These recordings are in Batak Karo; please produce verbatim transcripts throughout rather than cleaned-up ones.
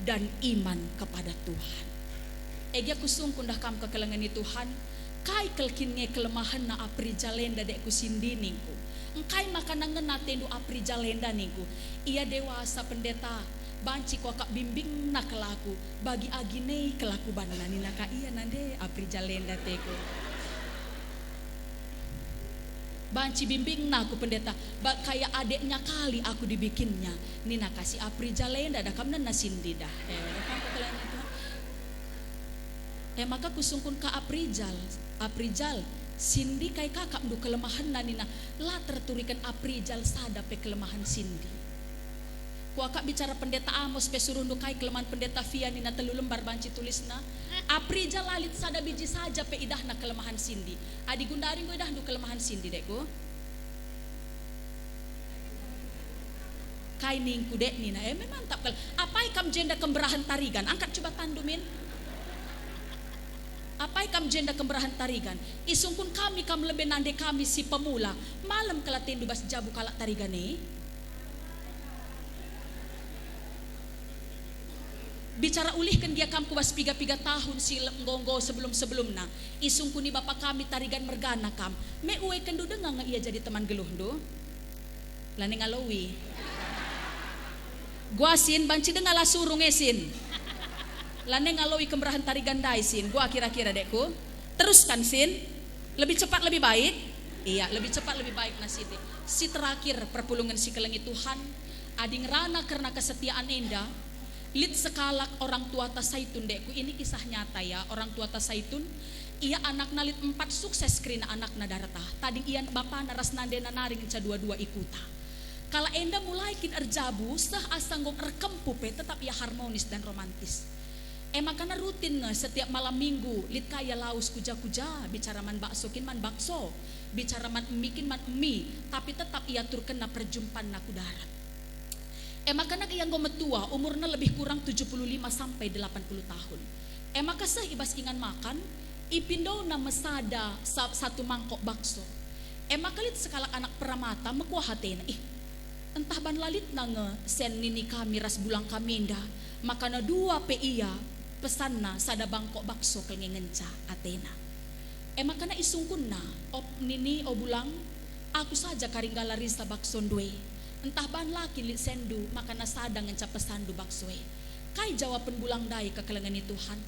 dan iman kepada Tuhan. E gia kusungkun dah kam kekelengen ni Tuhan, kai kal kin nge kelemahenna Aprijal enda, dekku Sindi, ningku. Engkai maka ngena atendu Aprijal enda, ningku. Ia dewasa, Pendeta, banci kuakap bimbingna kelaku, bagi agine kelaku banna, nina ka ia nande Aprijal enda, teku. Banci bimbingna aku, Pendeta, bak kaya adeknya kali aku dibikinnya, nina ka si Aprijal enda, dah kam nena Sindi dah. Eh, dah kam kekelengen Tuhan. E maka kusungkun ka Aprijal, Aprijal, Sindi kai kakapndu kelemahenna, nina, la terturiken Aprijal sada pe kelemahen Sindi. Kuakap bicara Pendeta Amos pe suruhndu kai kelemahen Pendeta Fia, nina telu lembar banci tulisna. Aprijal la lit sada biji saja pe idahna kelemahen Sindi. Adi gundari enggo idahndu kelemahen Sindi, dekku? Kai ningku, dek, nina. E, me mantap kal. Apai kam jenda kemberahen tarigan? Angkat coba tanndu, min. Apai kam jenda kemberahen tarigan? Isungkun kami kam lebe nande kami si pemula. Malem kal atendu bas jabu kalak tarigan e? Bicara ulihken gia kam ku bas piga-piga tahun si le-, enggo-enggo sebelum-sebelumna, isungkuni bapa kami tarigan mergana kam, me uekenndu denga nge ia jadi teman geluhndu? Lanai ngaloi. Gua, Sin, banci denga la surung e, Sin. Lanai ngaloi kemberahen tarigan ndai, Sin. Gua kira-kira, dekku. Teruskan, Sin. Lebih cepat lebih baik? Iya, lebih cepat lebih baik, Nasiti. Si terakhir, perpulungen si kelengi Tuhan, adi ngerana kerna kesetiaan enda, lit sekalak orang tuata Saitun, dekku, ini kisah nyata ya, orang tuata Saitun, ia anakna lit empat, sukses kerina anakna darta, tading ia bapana ras nandena nari ngenca dua-dua i kuta. Kalak enda mulai kin erjabu, seh asa enggo erkempu pe tetap ia harmonis dan romantis. E makana rutin nge setiap malam minggu lit ka ia lawes kuja-kuja, bicara man bakso kin man bakso, bicara man emi kin man emi, tapi tetap iaturkenna perjumpanna ku darat. E makana ia enggo metua, umurna lebih kurang tujuh puluh lima sampai delapan puluh tahun. E maka seh i bas ingan makan, ipindona me sada sa-, satu mangkok bakso. E maka lit sekalak anak peramata mekuah atena, "Ih, ntah ban la litna nge sen nini kami ras bulang kami enda, makana dua pe ia pesanna sada bangkok bakso kal nge ngenca," atena. E makana isungkunna, "O nini, o bulang, aku saja kari nggalarisa baksondu e. Ntah ban la kin lit senndu, makana sada ngenca pesanndu bakso e." Kai jawapen bulang ndai kekelengen ni Tuhan?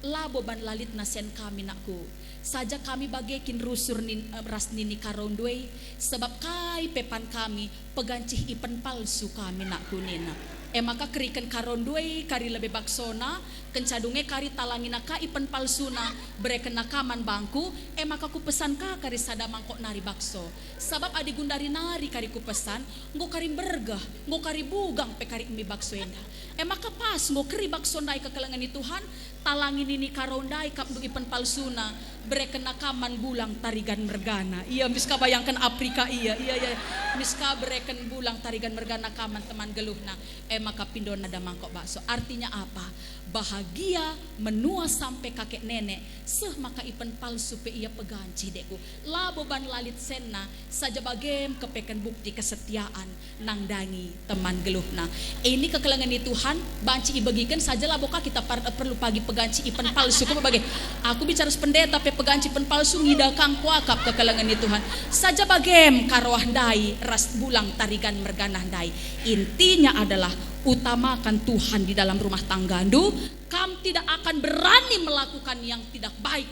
"Labo ban la litna sen kami, nakku. Saja kami bage kin rusur nin-, eh, ras nini karondu e, sabap kai pe pan kami, pegancih ipen palsu kami, nakku," nina. E maka keriken karondu e kari lebe baksona, kenca dunge kari talangina ka ipen palsuna, berekenna ka man bangku, e maka kupesan ka kari sada mangkok nari bakso. Sabap adi gundari nari kari kupesan, enggo kari mbergeh, enggo kari bugang pe kari emi bakso enda. E maka pas enggo keri bakso ndai kekelengen ni Tuhan, talangi nini karo ndai kapndu ipen palsuna, berekenna ka man bulang tarigan mergana. Ia mis ka bayangken Aprika ia, ia, ia, mis ka bereken bulang tarigan mergana ka man teman geluhna. E maka pindona sada mangkok bakso. Artinya apa? Bahagia menua sampe kakek nenek, seh maka ipen palsu pe ia pegancih, dekku. Labo ban la lit senna, saja bagem kepeken bukti kesetiaan nandangi teman geluhna. Ini kekelengen ni Tuhan, banci ibegiken saja, labo ka kita par-, perlu pagi pegancih ipen palsu. Kuba bage, aku bicara si pendeta pe pegancih ipen palsu, ngida kang kuakap kekelengen ni Tuhan. Saja bagem karoah ndai ras bulang tarigan mergana ndai. Intinya adalah utamakan Tuhan di dalam rumah tanggandu, kam tidak akan berani melakukan yang tidak baik.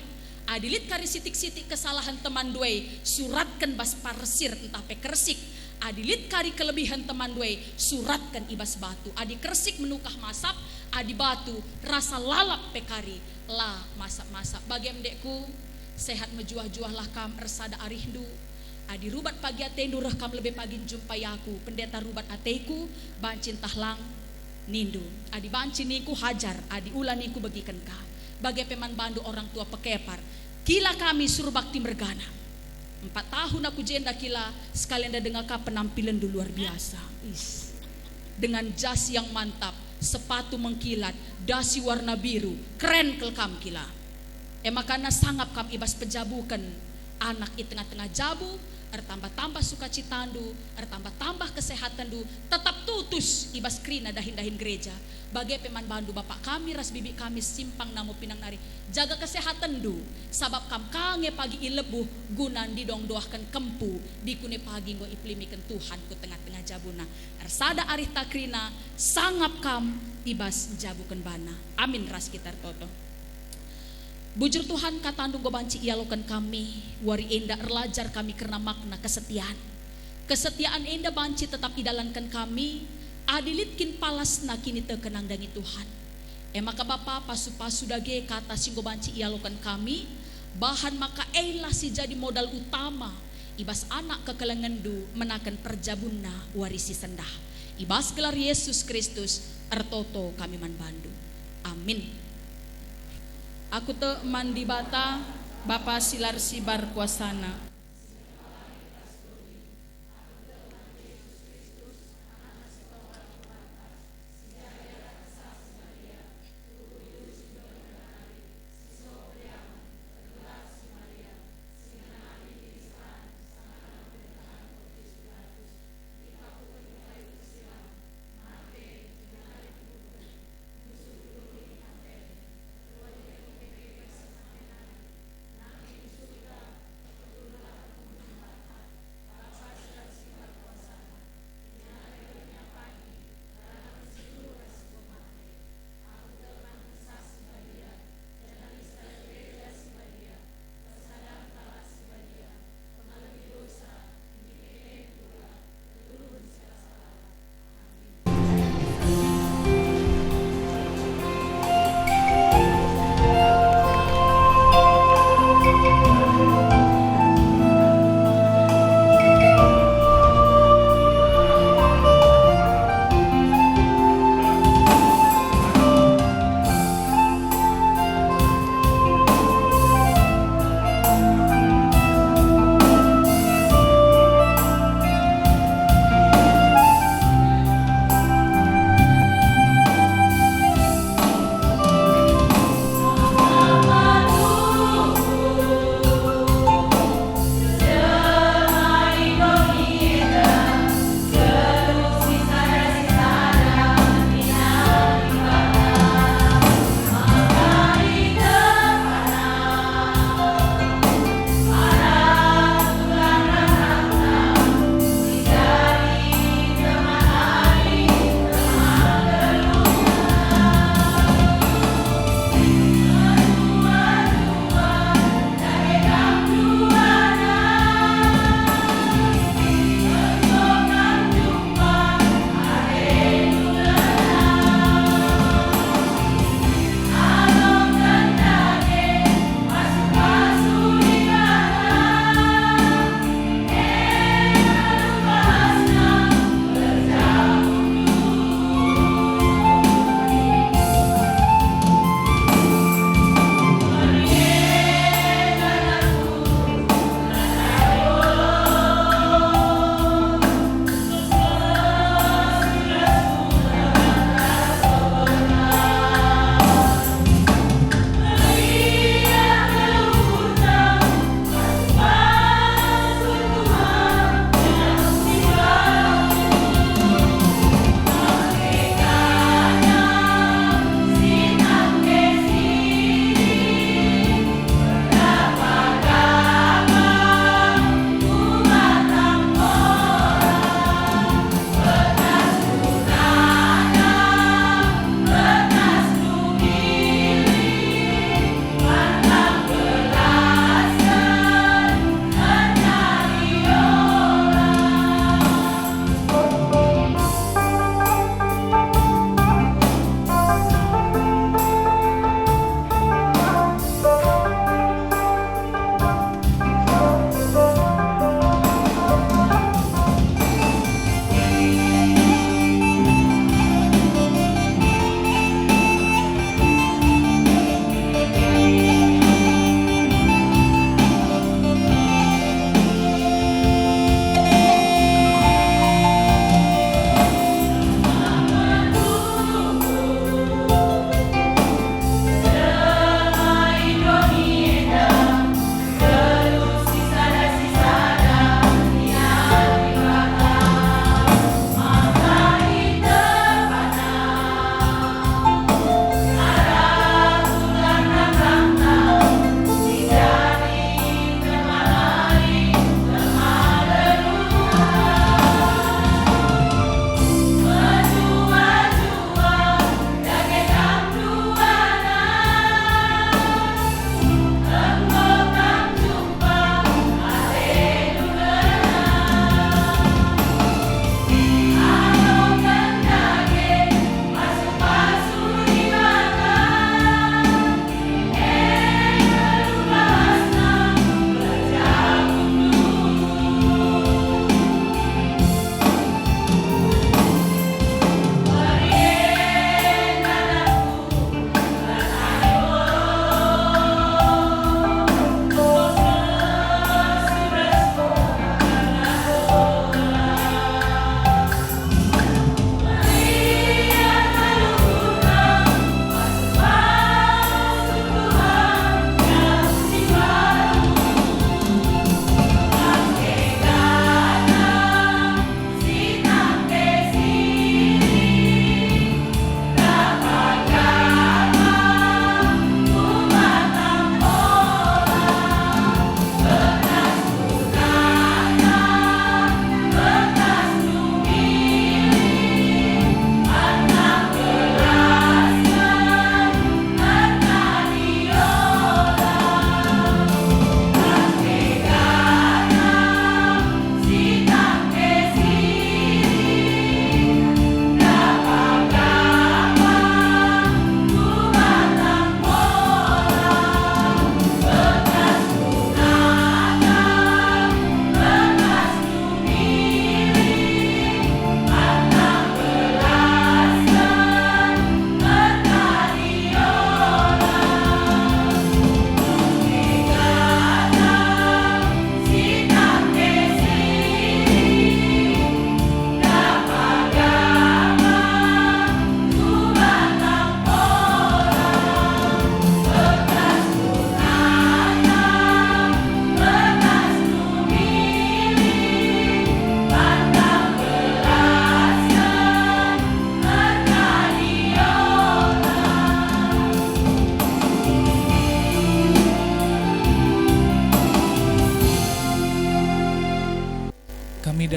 Adi lit kari sitik-sitik kesalahen temanndu e, suratken bas parsir ntah pe kersik. Adi lit kari kelebihen temanndu e, suratken i bas batu. Adi kersik menukah masap, adi batu rasa lalap pe kari la masap-masap. Bagem, dekku, sehat mejuah-juahlah kam ersada arihndu. Adi rubat pagi atendu reh kam lebe pagi njumpai aku, pendeta rubat ateku, banci ntah lang nindu. Adi banci ningku hajar, adi ula ningku begiken ka. Bage pe man bandu orang tua pekepar. Kila kami suruh bakti mergana. Empat tahun aku jenda kila, sekali enda denga ka penampilenndu luar biasa. Is. Dengan jas yang mantap, sepatu mengkilat, dasi warna biru, keren kal kam kila. E makana sangap kam i bas pejabuken anak i tengah-tengah jabu, Ertambah-tambah sukacitandu, ertambah-tambah kesehatenndu, tetap tutus i bas kerina dahin-dahin gereja. Bage pe man bandu, Bapa kami ras Bibi kami si simpang namo pinang nari, jaga kesehatenndu, sabap kam ka nge pagi ilebuh guna ndidong doahken kempu, dikune pagi enggo ipelimiken Tuhan ku tengah-tengah jabuna. Ersada arihta kerina, sangap kam i bas njabuken bana. Amin ras kita ertoto. Bujur Tuhan, kataNdu enggo banci ialoken kami, wari enda erlajar kami kerna makna kesetian. Kesetian enda banci tetap idalanken kami, adi lit kin palasna kiniteken nandangi Tuhan. E maka Bapa, pasu-pasu dage kata si enggo banci ialoken kami, bahan maka elah si jadi modal utama i bas anak kekelengenNdu menaken perjabunna wari si sendah. I bas gelar Yesus Kristus ertoto kami man bandu. Amin. Aku tek man Dibata, Bapa si la ersibar kuasaNa.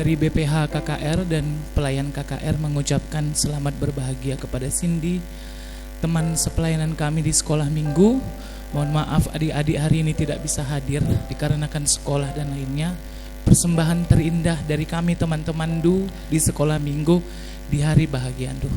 Dari B P H K K R dan pelayan K K R mengucapkan selamat berbahagia kepada Cindy, teman sepelayanan kami di sekolah minggu. Mohon maaf, adik-adik hari ini tidak bisa hadir dikarenakan sekolah dan lainnya. Persembahan terindah dari kami, teman-teman Du, di sekolah minggu di hari bahagiandu.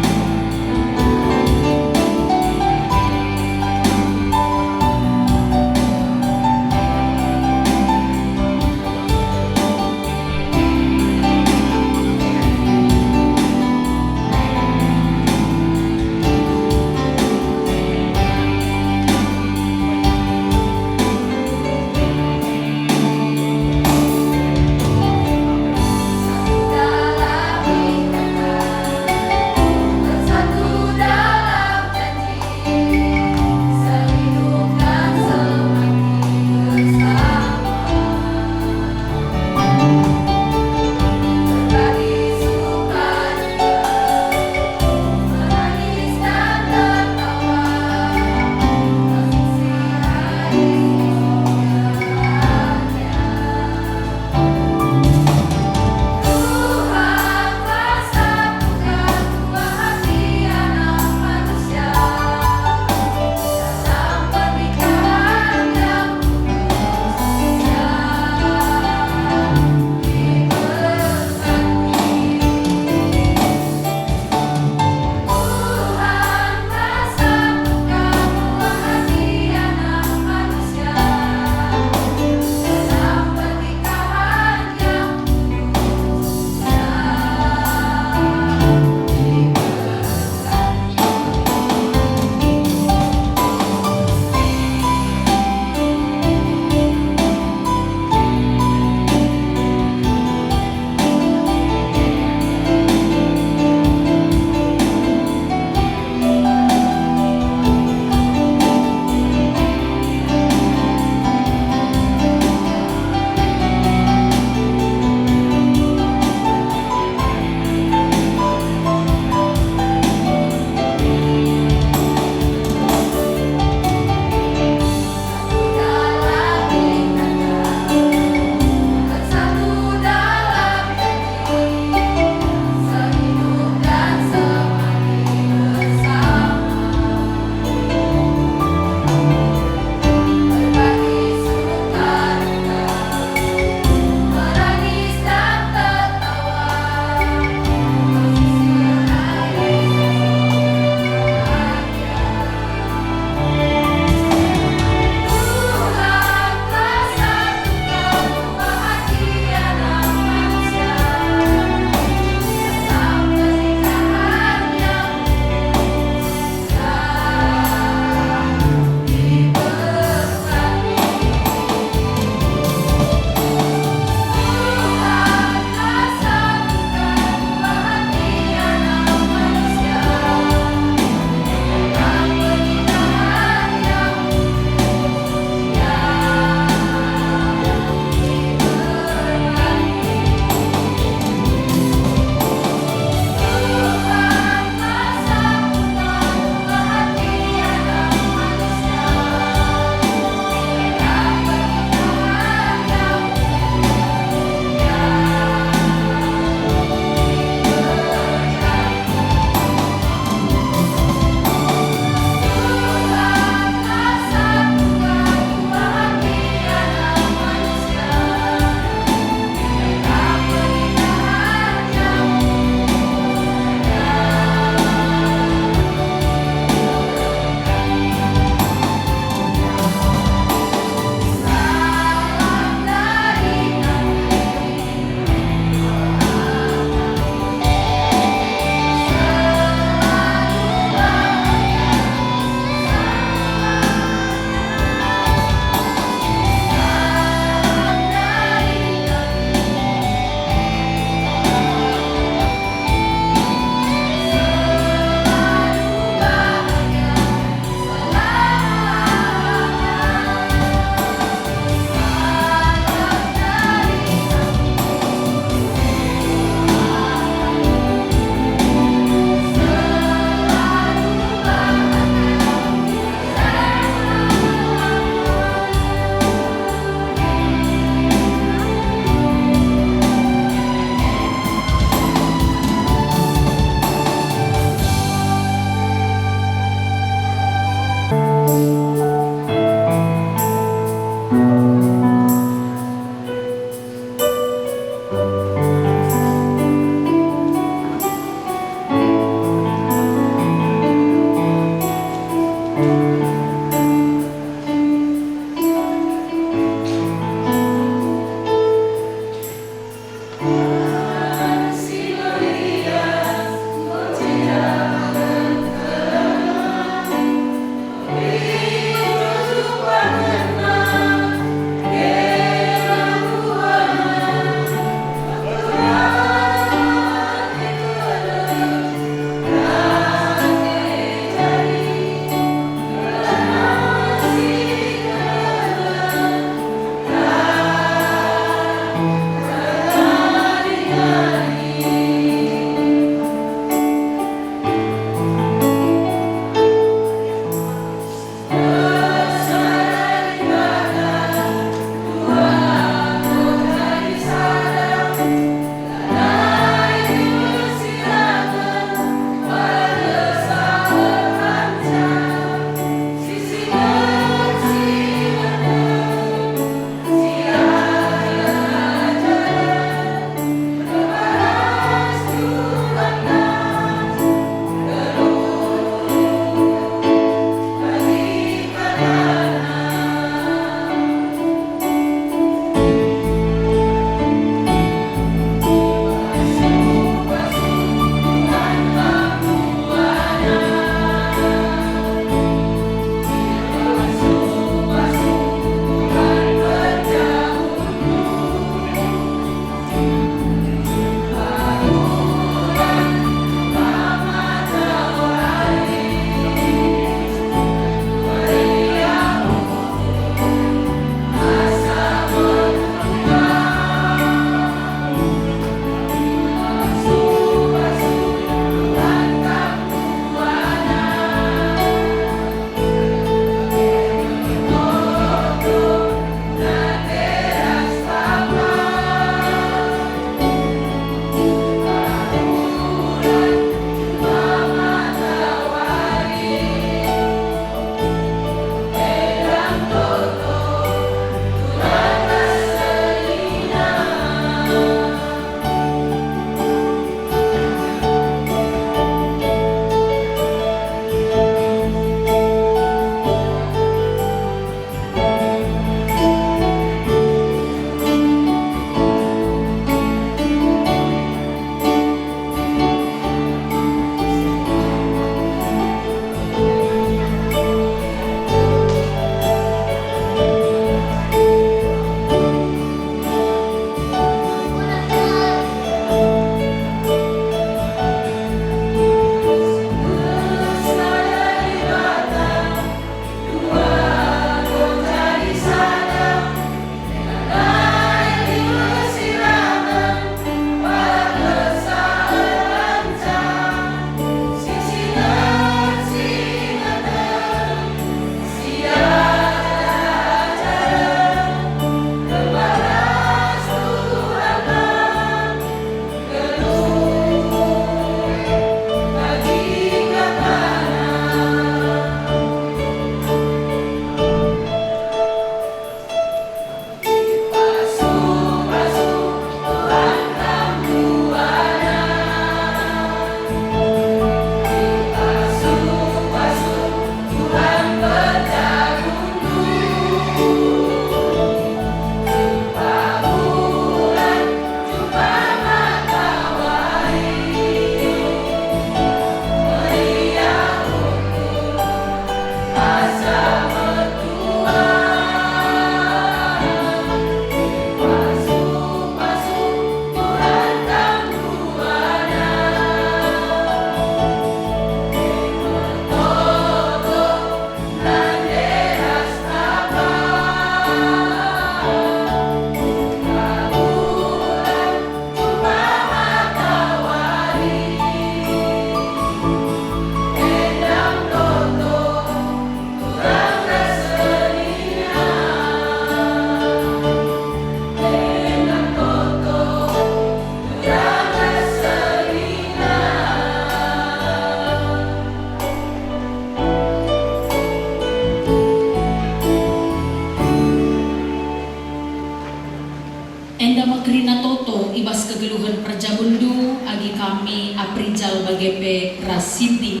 Rijal bage pe ras Sindi.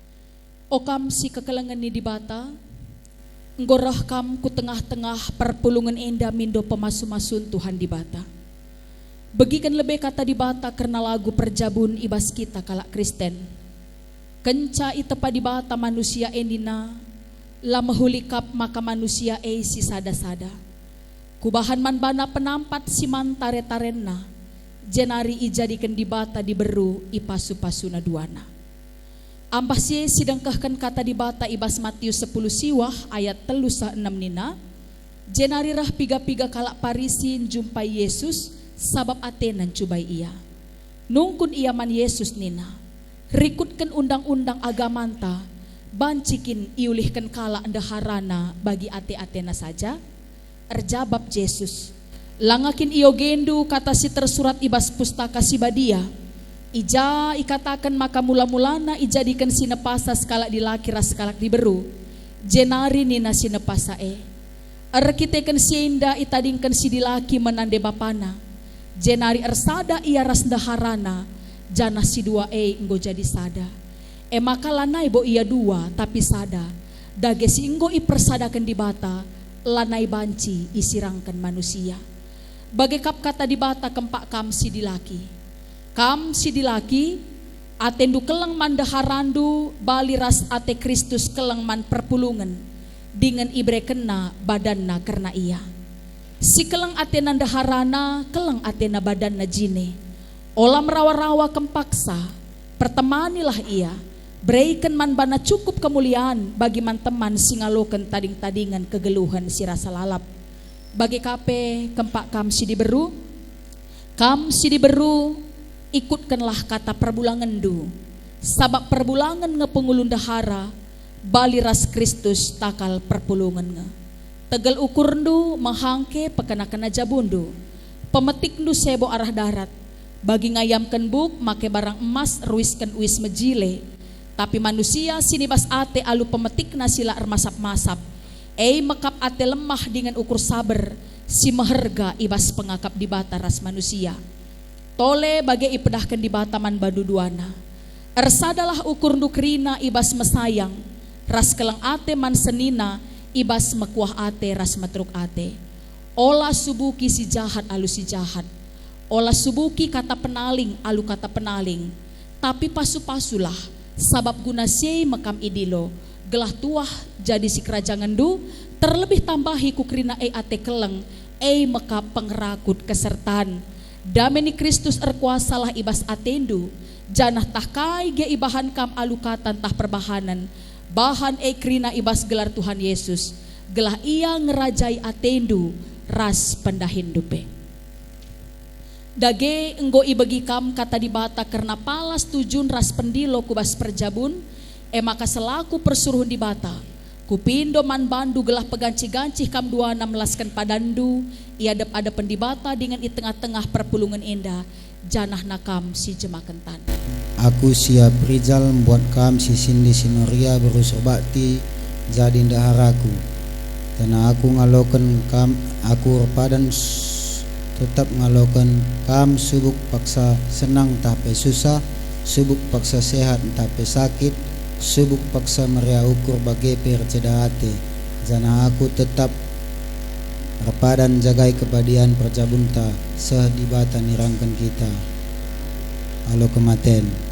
O kam si kekelengen ni Dibata, enggo reh kam ku tengah-tengah perpulungen enda mindo pemasu-masun Tuhan Dibata. Begiken lebe Kata Dibata kerna lagu perjabun i bas kita kalak Kristen. Kenca itepa Dibata manusia e nina, "La mehuli kap maka manusia e sisada-sada. Kubahan man bana penampat si man tare-tarenna, jenari ijadiken Dibata diberu i pasu-pasuna duana." Ambah si e sidengkehken Kata Dibata i bas Matius sepuluh siwah ayat telu seh enem nina, "Jenari reh piga-piga kalak Parisi njumpai Jesus, sabap atena ncubai Ia. Nungkun ia man Jesus nina, 'Rikutken undang-undang agamanta, banci kin iulihken kalak ndeharana bagi ate-atena saja?' Erjabap Jesus, 'Langa kin iogendu kata si tersurat i bas Pustaka Si Badia, i ja ikataken maka mula-mulana ijadiken si nepasa sekalak dilaki ras sekalak diberu?' Jenari nina si nepasa e, 'Erkiteken si enda itadingken si dilaki me nande bapana, jenari ersada ia ras ndeharana, janah si dua e enggo jadi sada.' E maka lanai bo ia dua, tapi sada, dage si enggo ipersadaken Dibata lanai banci isirangken manusia. Bage kap Kata Dibata kempak kam si dilaki. Kam si dilaki, atendu keleng man ndeharandu bali ras ate Kristus keleng man perpulungen, dingen iberekenNa badanNa kerna ia. Si keleng atena ndeharana, keleng atena badanna jine. Ola merawa-rawa kempaksa, pertemanilah ia, bereken man bana cukup kemulian bagi man teman si ngaloken tading-tadingen kegeluhen si rasa lalap. Bage ka pe kempak kam si diberu? Kam si diberu, ikutkenlah kata perbulangenndu, sabap perbulangen nge pengulu ndehara, bali ras Kristus takal perpulungen nge. Tegel ukurndu, mehangke pekena-kena jabundu. Pemetikndu sebo arah darat, bagi ngayamken buk make barang emas ruisken uis mejile. Tapi manusia si nibas ate alu pemetikna si la ermasap-masap, e mekap ate lemah dingen ukur saber si meherga i bas pengakap Dibata ras manusia. Tole bage ipedahken Dibata man bandu duana. Ersadalah ukurndu kerina i bas mesayang, ras keleng ate man senina i bas mekuah ate ras meteruk ate. Ola subuki si jahat alu si jahat. Ola subuki kata penaling alu kata penaling. Tapi pasu-pasulah, sabap guna si e me kam idilo, gelah tuah jadi sikerajangenndu, terlebih tambahi ku kerina e ate keleng, e mekap pengerakut kesertan. Dame ni Kristus erkuasalah i bas atendu, janah tah kai gia ibahan kam alu kata ntah perbahanen, bahan e kerina i bas gelar Tuhan Yesus, gelah Ia ngerajai atendu ras pendahinndu pe. Dage enggo ibegi kam Kata Dibata kerna palas tujun ras pendilo ku bas perjabun, e maka selaku persuruhen Dibata, kupindo man bandu gelah pegancih-gancih kam duana melasken padanndu i adep-adepen Dibata dingen i tengah-tengah perpulungen enda, janahna kam si jemaken tan. Aku si Aprijal mbuat kam si Sindi si Noria beru Surbakti jadi ndeharaku. Janah aku ngaloken kam, aku erpadan s-, tetap ngaloken kam subuk paksa senang ntah pe susah, subuk paksa sehat ntah pe sakit, subuk paksa meriah ukur bage pe erceda ate, janah aku tetap erpadan njagai kebadian perjabunta seh Dibata nirangken kita alu kematen.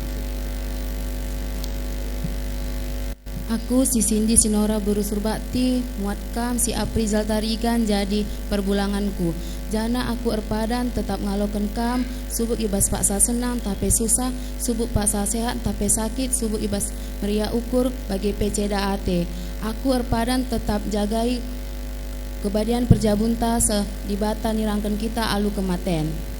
Aku si Sindi si Noria beru Surbakti, muat kam si Aprijal Tarigan jadi perbulanganku. Janah aku erpadan tetap ngaloken kam, subuk i bas paksa senang ntah pe susah, subuk paksa sehat ntah pe sakit, subuk i bas meriah ukur, bage pe ceda ate. Aku erpadan tetap njagai kebadian perjabunta seh Dibata nirangken kita alu kematen.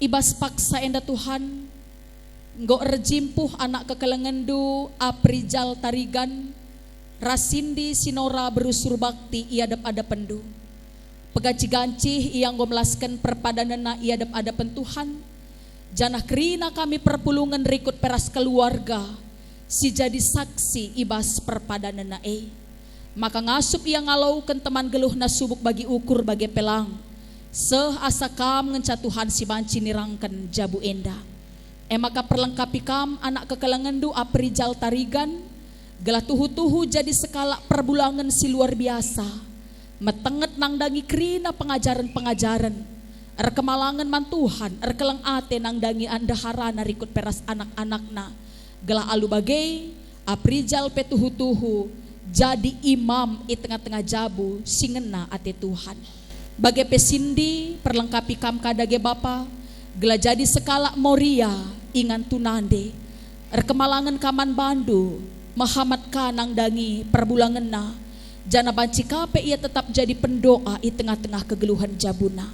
I bas paksa enda Tuhan, enggo erjimpuh anak kekelengenNdu Aprijal Tarigan, ras Sindi Sinora beru Surbakti i adep-adepenNdu. Pegancih-gancih ia enggo melasken perpadanenna i adep-adepen Tuhan, janah kerina kami perpulungen rikut pe ras keluarga si jadi saksi i bas perpadanenna e. Maka ngasup ia ngaloken teman geluhna subuk bagi ukur bage pe lang, seh asa Kam ngenca Tuhan si banci nirangken jabu enda. E maka perlengkapi Kam anak kekelengenNdu Aprijal Tarigan, gelah tuhu-tuhu jadi sekalak perbulangen si luar biasa, metenget nandangi kerina pengajaren-pengajaren, erkemalangen man Tuhan, erkeleng ate nandangi ndeharana rikut pe ras anak-anakna, gelah alu bage, Aprijal pe tuhu-tuhu jadi imam i tengah-tengah jabu si ngena ate Tuhan. Bage pe Sindi, perlengkapi Kam ka dage Bapa, gelah jadi sekalak Moria ingan tu nande. Erkemalangen ka man bandu, mehamat ka nandangi perbulangenna, janah banci ka pe ia tetap jadi pendoa i tengah-tengah kegeluhen jabuna.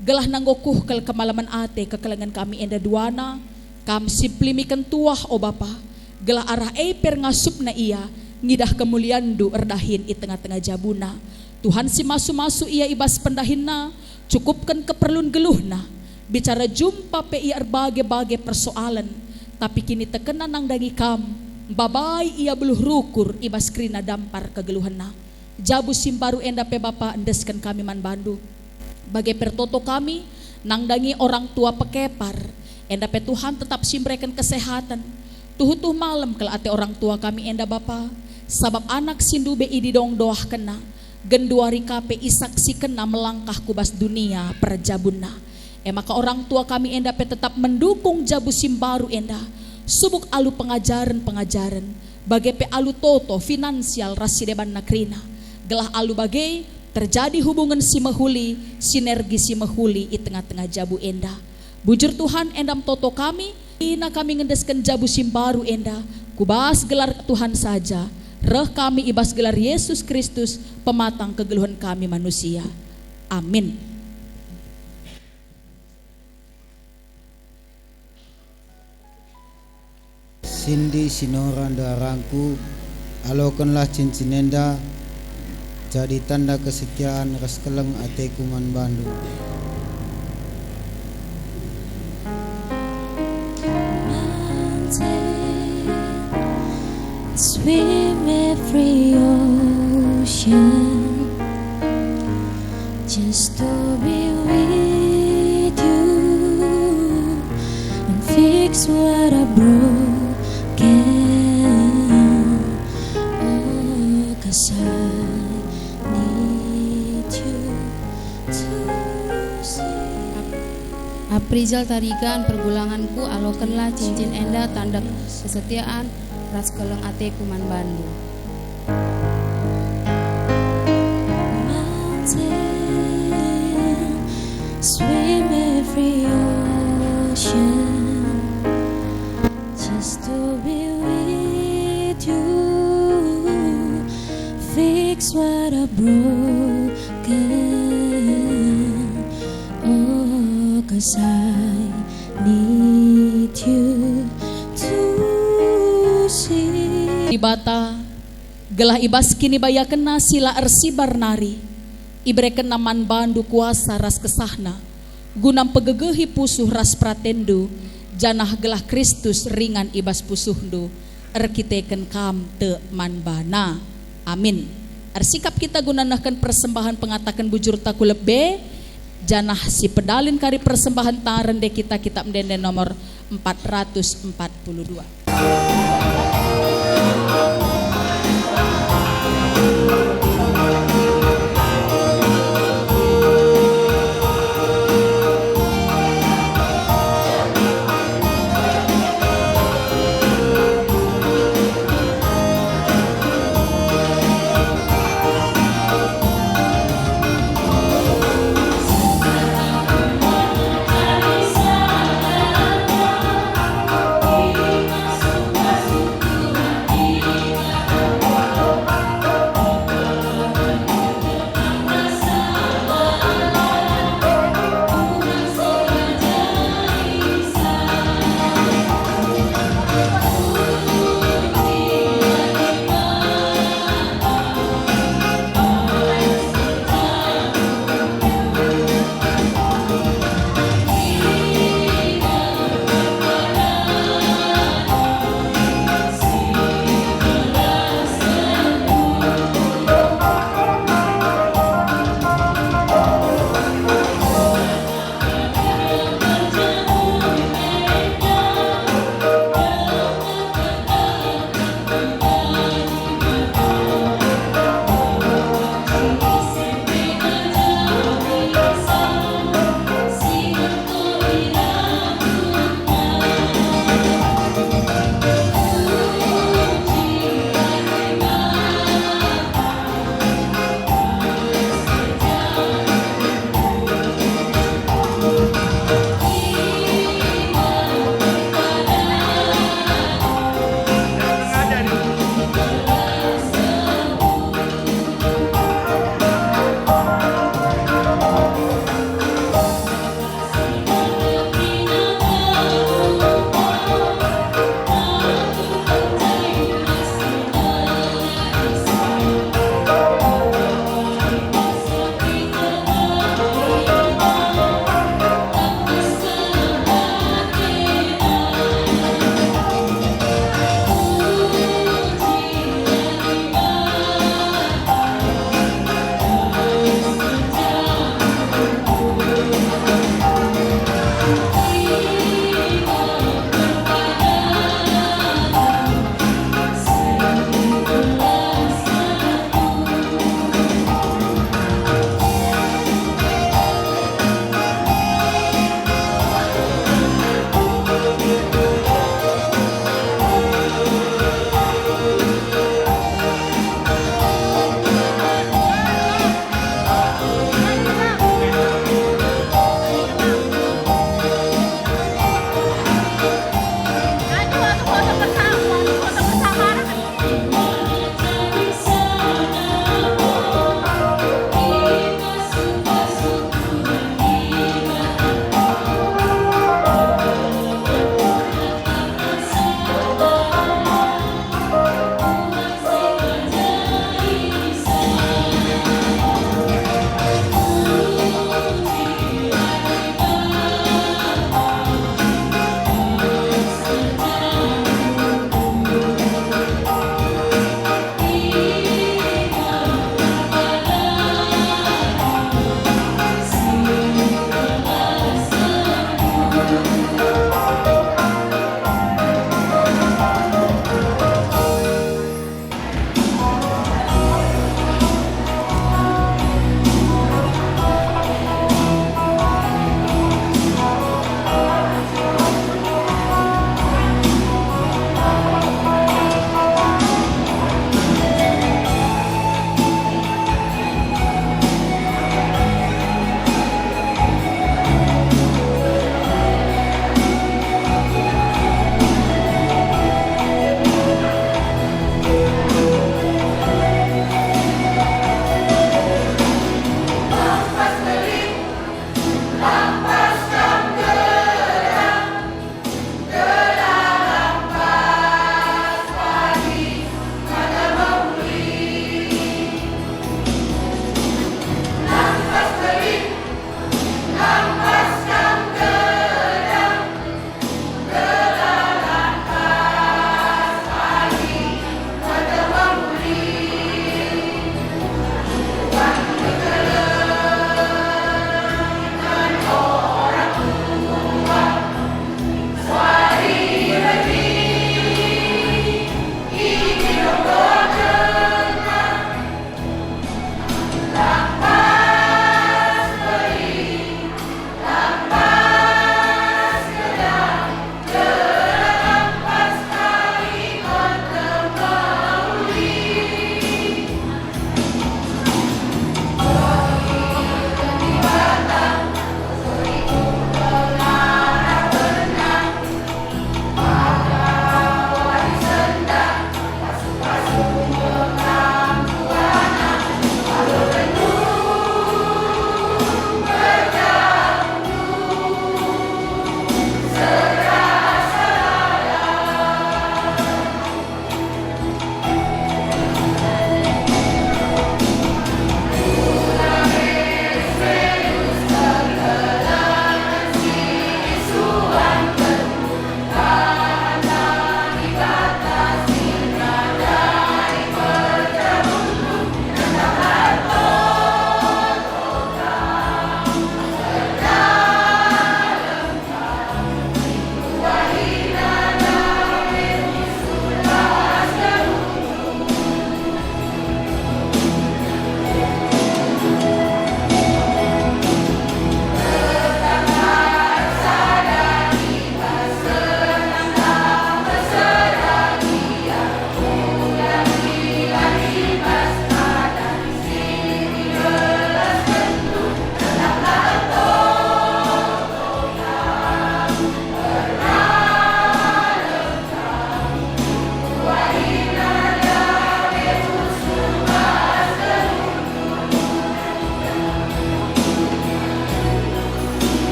Gelah nanggo kuh kal kemalemen ate kekelengen kami enda duana, Kam si pelimiken tuah, o Bapa, gelah arah e pe ngasupna ia ngidah kemulianNdu erdahin i tengah-tengah jabuna. Tuhan si masu-masu ia i bas pendahinna, cukupken keperlun geluhna. Bicara jumpa pe ia erbage-bage persoalen, tapi kinitekenna nandangi Kam, mbabai ia beluh rukur i bas kerina dampar kegeluhenna. Jabu si mbaru enda pe Bapa endesken kami man bandu. Bage pe ertoto kami nandangi orang tua pekepar, enda pe Tuhan tetap si mbereken kesehaten. Tuhu-tuhu malem kal ate orang tua kami enda Bapa, sabap anak si ndube ididong doahkenna, genduari ka pe isaksikenna melangkah ku bas dunia perjabunna. E maka orang tua kami enda pe tetap mendukung jabu si mbaru enda, subuk alu pengajaren-pengajaren, bage pe alu toto, finansial ras si debanna kerina, gelah alu bage terjadi hubungen si mehuli, sinergi si mehuli i tengah-tengah jabu enda. Bujur Tuhan, enda me toto kami, kerina kami ngendesken jabu si mbaru enda, ku bas gelar Tuhan saja, reh kami i bas gelar Yesus Kristus, pematang kegeluhen kami manusia. Amin. Sindi Sinora ndeharangku, alokenlah cincin enda jadi tanda kesetiaan ras keleng ateku man bandu. Swim every ocean just to be with you and fix what I broken. Oh, 'cause I need you to see. Aprijal Tarigan perbulanganku, alokenlah cincin enda tanda kesetiaan ras keleng ateku man bandu. Mountain, swim every ocean, just to be with you. Fix what I broken. Oh, 'cause I need you to see. Dibata, gelah i bas kinibayakenNa si la ersibar nari, iberekenNa man bandu kuasa ras kesahNa, guna mpegegehi pusuh ras peratenndu, janah gelah Kristus ringan i bas pusuhndu, erkiteken kam tek man baNa. Amin. Ersikap kita guna nehken persembahen pengataken bujurta ku lebe, janah si pedalin kari persembahen taren de kita, Kitab Ende-enden nomor empat ratus empat puluh dua.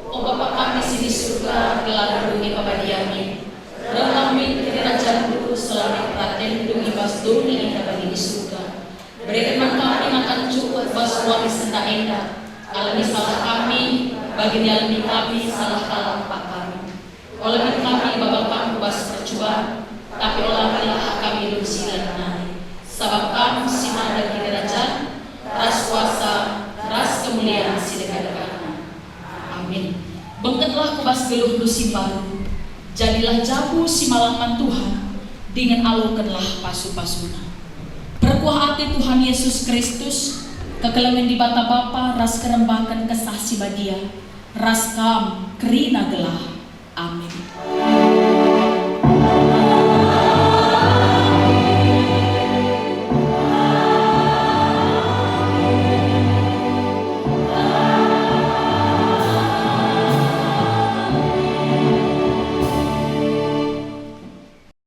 O Bapa kami si di surga, gelarNdu ipabadiami. Rehlah min kinirajanNdu, selamat peratenndu i bas doni enda bagi di surga. Bereken man kami makan cukup bas wari senda enda. Alemi salah kami, bagi nialemi kami salah kalak kami. Ola min kami baba kam ku bas percuban, tapi ola kami labo si lit nari. Sabap kam si mada kinirajan, ras kuasa, ras kemulian si deka-dekana. Amin. Bengketlah ku bas geluhndu si mbaru, jadilah jabu si malang man Tuhan, dingen alokenlah pasu-pasuNa. Perkuah ate Tuhan Yesus Kristus, kekelemen Dibata Bapa ras kerembaken Kesah Si Badia, ras kam kerina gelah. Amin.